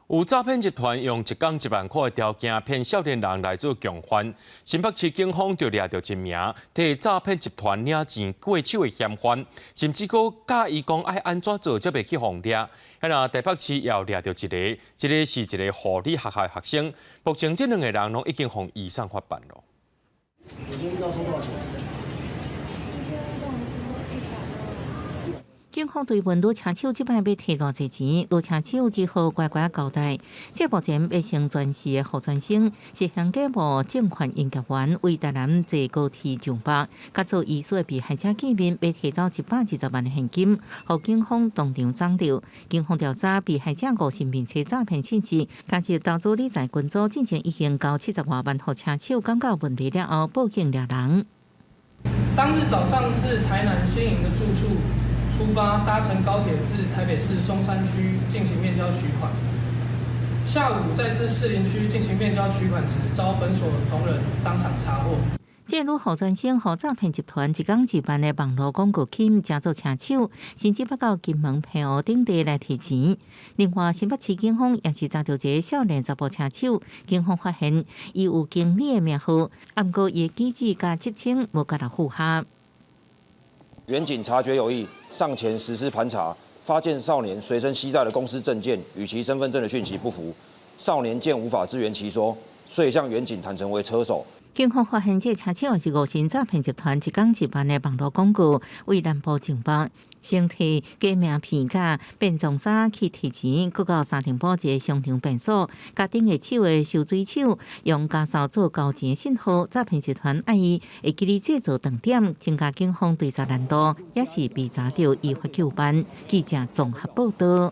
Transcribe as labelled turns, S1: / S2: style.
S1: 有詐騙集團用一工一萬塊的條件騙少年人來做共犯，新北市警方就掠著一名替詐騙集團領錢過手的嫌犯，甚至閣教伊講愛按怎做才袂去予掠。啊，台北市也掠著一个，這个是一个護理學校的學生，目前這兩个人攏已經予移送法辦囉。
S2: 你今天要收多少錢？
S3: 警方追問女車手這擺欲提偌濟錢，女車手只好乖乖交代。這目前欲成全市的何專生是香港無證券營業員，為台南坐高鐵上北，佮做醫師的被害者見面，欲提走120萬的現金，予警方當場摠著。警方調查被害者誤信面冊詐騙信息，加入投資理財群組，進前已經交70外萬予車手，感覺有問題了後，報警掠人。
S4: 當日早上自台南新營的住處出發，搭乘高鐵至台北市松山區進行面交取款。下午再至士林區進行面交取款時，遭本所同仁當場查獲。
S3: 這女何專生予詐騙集團一工一萬的網路廣告騙，成做車手，甚至捌到金門、澎湖等地來提錢。另外，新北市警方也是查著一个少年查埔車手，警方發現伊有經理的名號，毋過伊的機制佮職稱無共人符合。
S5: 員警察覺有異，上前實施盤查，發現少年隨身攜帶的公司證件與其身份證的訊息不符。少年見無法自圓其說，遂向員警坦承為車手。
S3: 警方發現這車手是誤信詐騙集團一工一萬的網路廣告，為南部上北，先提假名片佮變裝衫去提錢，閣到三重埔一个商場便所，共頂个手的收水手用加掃做交錢的信號，詐騙集團愛伊會記得製造斷點，增加警方追查難度，也是被查著依法究辦。記者綜合報道。